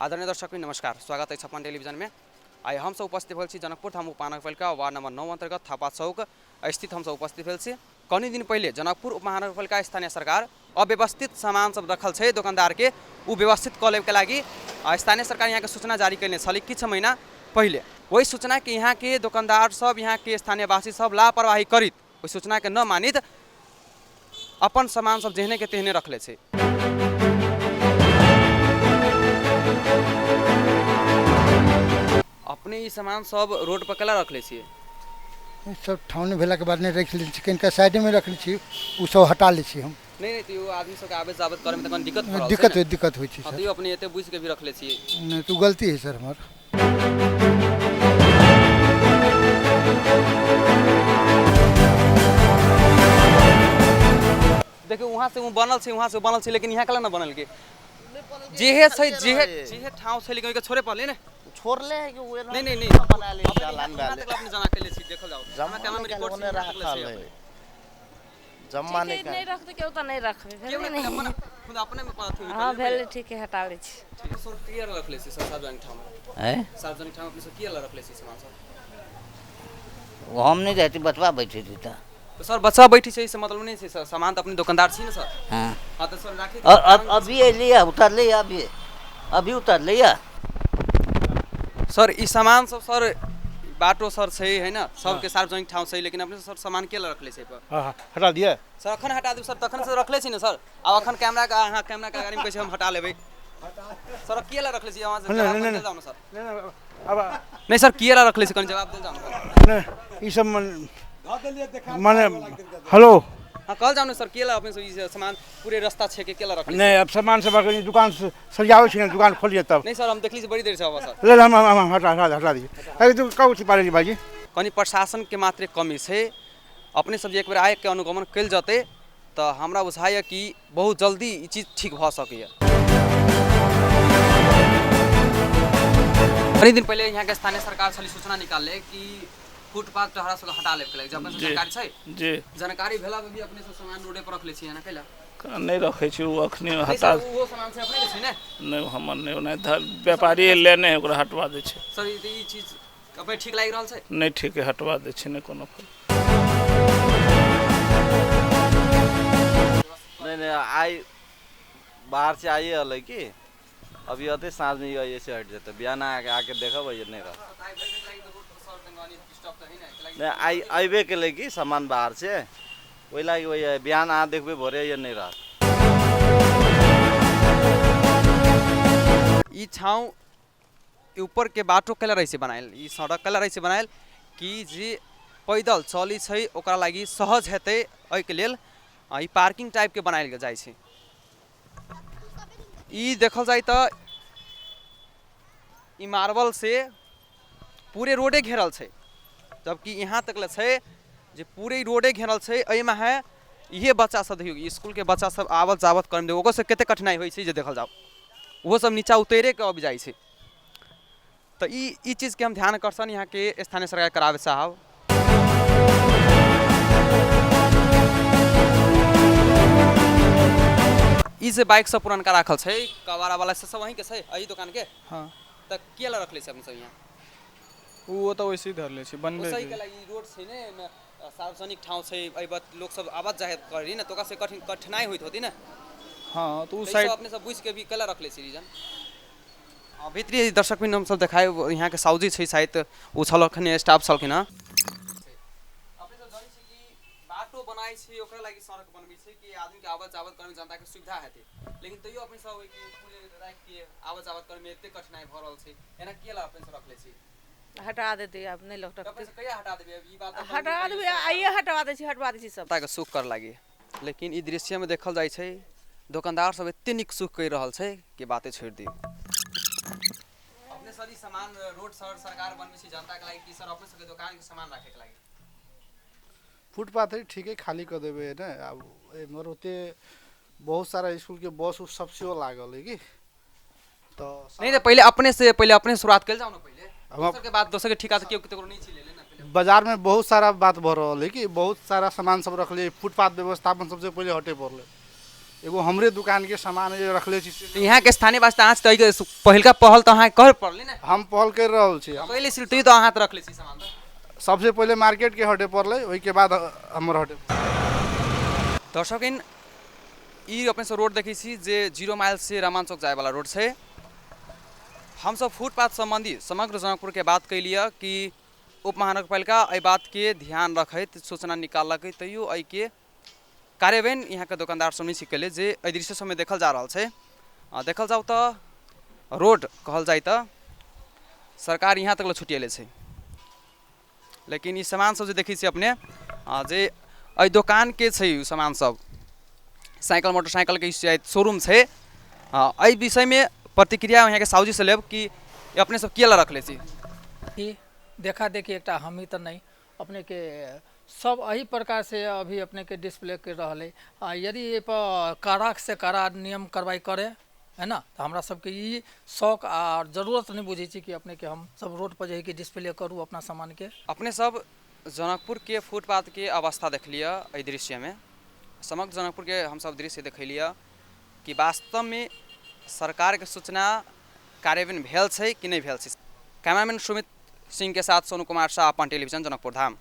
आदरणीय दर्शक नमस्कार, स्वागत अछि अपन टेलीविजनमे। आइ हमसब उपस्थित भेल छी जनकपुर धाम उपमहानगरपालिका वार्ड नंबर 9 अंतर्गत थापा चौक स्थित हमसब उपस्थित भेल छी। कनि दिन पहिले जनकपुर उपमहानगरपालिका स्थानीय सरकार अव्यवस्थित सामान सब रखल छै दोकानदारके ओ व्यवस्थित कऽ लेबके लागि स्थानीय सरकार यहाँके सूचना जारी कयने छलै किछु महीना पहिले। ओहि सूचनाके यहाँके दोकानदार सब, यहाँके स्थानीयवासी सब लापरवाही करित ओहि सूचनाके न मानित अपन सामान सब जेहने के तेहने रखले छै। अपने ई सामान सब रोड पर केला रखले छियै? सब ठाउन भेलाके बाद नहि राखि लै छी, कनिका साइडेमे रखने छी, ओ सब हटा लै छी हम। नहि नहि, तैयो आदमी सबके आबैत जाबैत करैमे तऽ कनि दिक्कत भऽ रहल छै दिक्कत ने। दिक्कत होइ छै हँ सर। तैयो अपने एते बुझिके भी रखले छियै। नहि तऽ ओ गलती हइ सर हमर। देखियौ वहाँ से ओ बनल छै, वहाँ से बनल छै, लेकिन यहाँ केला न बनल के जेहे छै, जेहे जेहे ठाउँ छै, लेकिन ओहिके छोड़े पड़लै ने। छोड़ले है कि उहे नहीं नहीं नहीं, बना ले अपने जलान यहाँ वाले तक अपने जमा कैले छी, देखल जाओ जमा हमरा कैमरा में निकाल रिकॉर्ड ओने छै, यहाँ तक राखल ले है छै। जमा ठीक है, निकाल नहीं रखते केओ तऽ नहि रखबै केओ भेलै नहि नहि। अपन खुद अपने में पता थी। हँ भेलै, ठीक है, हटा लै छी। ठीक सर, किया रखले छी सर सार्वजनिक ठाम? हैं? सार्वजनिक ठाम अपने सब किया रखले छी सामान सब? ओ हम नहि रहती, बचबा बैठे थी तऽ। तो सर बच्चा बैठी छै से मतलब नहीं छै सर, सामान तऽ अपने दुकानदार छी ने सर। हाँ। हाँ तऽ सर राखी। अभी अयली है, उतरली है, अभी अभी उतरली है। सर ई सामान सब सर बाटो सर छै है ना, सबके सार्वजनिक ठाउँ छै, लेकिन अपने सर सामान के रखले छै पर? हँ हँ, हटा दिअ सर। अखन हटा देब सर, तखन से रखले छी ने सर। आब अखन कैमरा के अहाँ कैमरा के अगाड़ी में कहै छी हम हटा लेबै सर, किया ला रखले छी? अहाँ से नहीं, जवाब नहीं, देल जाउ ने सर। नहि नहि, अब नहीं सर, किया ला रखले छी, कनि जवाब देल जाउ ने। नहि, ई सब मन मने हेलो। हाँ कहल जाउ ने सर, किया ला अपने सब ई सामान पूरे रास्ता छेके के केला रखले? नहि, अब सामान सब अगर दुकान से सरियाबै छी ने, दुकान खोलिए तब। नहीं सर, हम देखली छी बड़ी देर से अब सर। ले ले, हम हटा हटा हटा दिए। अरे तू कहू छी पारे भाईजी। कनि प्रशासन के मात्रे कमी छै, अपने सब जे एक बेर आइके अनुगमन कयल जेतै तऽ हमरा बुझाइए कि बहुत जल्दी ई चीज ठीक भऽ सकैए। कनि दिन पहिले यहाँके स्थानीय सरकार छली सूचना निकालले कि फुटपाथ टहरा सबके हटा लेबके लागि, जब अपने सब जी। जानकारी छै? जी। जानकारी भेला पर भी अपने सब सामान रोडे पर रखले छियै, एना कैला? नहि रखै छी ओ अखनी नहीं हटा। सर, ओहो सामान से अपने के छै ने? नहि, हमर नहि, ओनाहि व्यापारी लेने है, ओकरा हटवा दै छै। सर ई चीज अपने ठीक लागि रहल छै? नहि ठीक है, हटवा दै छै, नहि कोनो फल। नहीं नहीं, आई बाहर से आइए हलै कि अभी अते साँझ में ऐसे हट जेतै, बिहान आके आके देखब ये नहीं रह। नहीं आई अबे के कि सामान बाहर से ओहि लागि वही बिहान आ देखबै भोरे ये नहीं रहत। ई छाँव ऊपर के बाटो केला रहै छै बनायल, ई सड़क केला रहै छै बनायल कि जे पैदल चलै छै ओकरा लागि सहज हेतै, एहिके लेल ई पार्किंग टाइपके बनायल जाइ छै। ई देखल जाय तऽ ई मार्बल से पूरे रोडे घेरल छै, जबकि यहाँ तक ले छै जे पूरे रोडे घेरल छै। एहिमे है इहे बच्चा सब देखियौ, स्कूल के बच्चा सब आवत जावत करमे ओकर सब कते कठिनाई होइ छै जे देखल जाओ, ओहो सब नीचा उतरे के आबि जाइ छै। तऽ ई चीजके हम ध्यान आकर्षण यहाँके स्थानीय सरकार कराबे चाहब। ई जे बाइक सब पुरनका राखल छै कबाड़ा वाला से सब वहीं के छै, एही दुकान के? हाँ। तऽ किया ला रखले छै अपने सब यहाँ? ओ तऽ वैसे ही धरले छै बनबे ओसही के। के लागि ई रोड छै ने, एहिमे सार्वजनिक ठाउँ छै, एहि बात लोक सब आवत जाइत करी ने, तऽ ओकरा से कठिनाई होइत होती ने। हाँ तो उ तऽ ई साइड सब अपने सब बुझि के भी केला रखले छै रीजन। भीतरी दर्शक भी हम सब देखाए, यहाँ के साउजी छै शायद, ओ छलखिन स्टाफ छलखिन हँ। अपने सब जानै छी कि बाटो बनाइ छै ओकरा लागि सड़क बनबै छै कि आदमी के आवत जावत करैमे जनता के सुविधा हेतै, लेकिन तैयो अपने सब कि खुले राखि के आवत जावत करैमे एते कठिनाई भऽ रहल छै, एना किया ला अपने सब रखले छी? हटा देतै आब नहि लोक अपने रखतै। सब कहिया हटा देबै ई बात? हटा देबै, आइए हटवा दै छी, हटवा दै छी सब। जनता के सुख कर लागि, लेकिन ई दृश्य में देखल जाइ छै दोकानदार सब एते नीक सुख करि रहल छै कि बाते छोड़ि दियौ। अपने सर ई सामान रोड सर सरकार बनबै छै जनता के लागि कि सर अपने सबके दोकान के सामान राखे के लागि? फुटपाथ है ठीके खाली कऽ देबै ने। आब एम्हर ओते बहुत सारा स्कूलके बस उस सब सेहो लागल है कि तऽ नहीं तो पहिले अपने से पहिले अपने शुरुआत कयल जाउ ने पहिले, दोसर के बात दोसर के ठिका से केओ केकरो नहीं छी लेले ने पहिले। बाजार में बहुत सारा बात भऽ रहल है कि बहुत सारा सामान सब रखलियै, फुटपाथ व्यवस्थापन सबसे पहिले हटे पड़लै। एगो हमरे दुकानके सामान जे रखले छी से। यहाँ के स्थानीय वास्ते अहाँ तऽ एहिके पहिलका पहल तऽ अहाँ कर पड़लै ने। हम पहल करि रहल छी हम। पहिले सिल तऽ अहाँ तऽ रखले छी सामान तऽ। सबसे पहिले मार्केटके हटे पड़लै, ओहिके बाद हमर हटे। दर्शक इन ई अपने सब रोड देखै छी जे 0 माइल से रमान चौक जायवला रोड छै। हमसब फुटपाथ सम्बन्धी समग्र जनकपुर के बात कैलियै कि उप महानगरपालिका एहि बातके ध्यान रखैत सूचना निकाललकै, तैयो एहिके कार्यान्वयन यहाँके दोकानदार सब नहि कैले जे एहि दृश्य सबमे देखल जा रहल छै। देखल जाउ तऽ रोड कहल जाय तऽ सरकार यहाँ तक छुटिएले छै, लेकिन ई सामान सब जे देखै छी अपने जे एहि दोकानके छै उ सामान सब, साइकिल मोटरसाइकिलके शायद शोरूम छै। एहि विषयमे प्रतिक्रिया यहाँके साउजी से लेब कि अपने सब किया रखले छी। कि देखा देखी एकटा हमही तऽ नहि, अपनेके सब एही प्रकार से अभी अपनेके डिस्प्ले कर रहल है। यदि एहि पर कड़ा से कड़ा नियम कार्रवाई करे है ना, तऽ हमरा सबके ई शौक आ जरूरत नहि बुझै छी कि अपनेके हम सब रोड पर जे कि डिस्प्ले करू अपना सामानके। अपने सब जनकपुर के फुटपाथ के अवस्था देखलियै एहि दृश्यमे, समग्र जनकपुर के हम सब दृश्य देखलियै कि वास्तवमे सरकार के सूचना कार्यान्वयन भेल छै कि नहि भेल छै। कैमरामैन सुमित सिंह के साथ सोनू कुमार शाह, अपन टेलीविजन, जनकपुर धाम।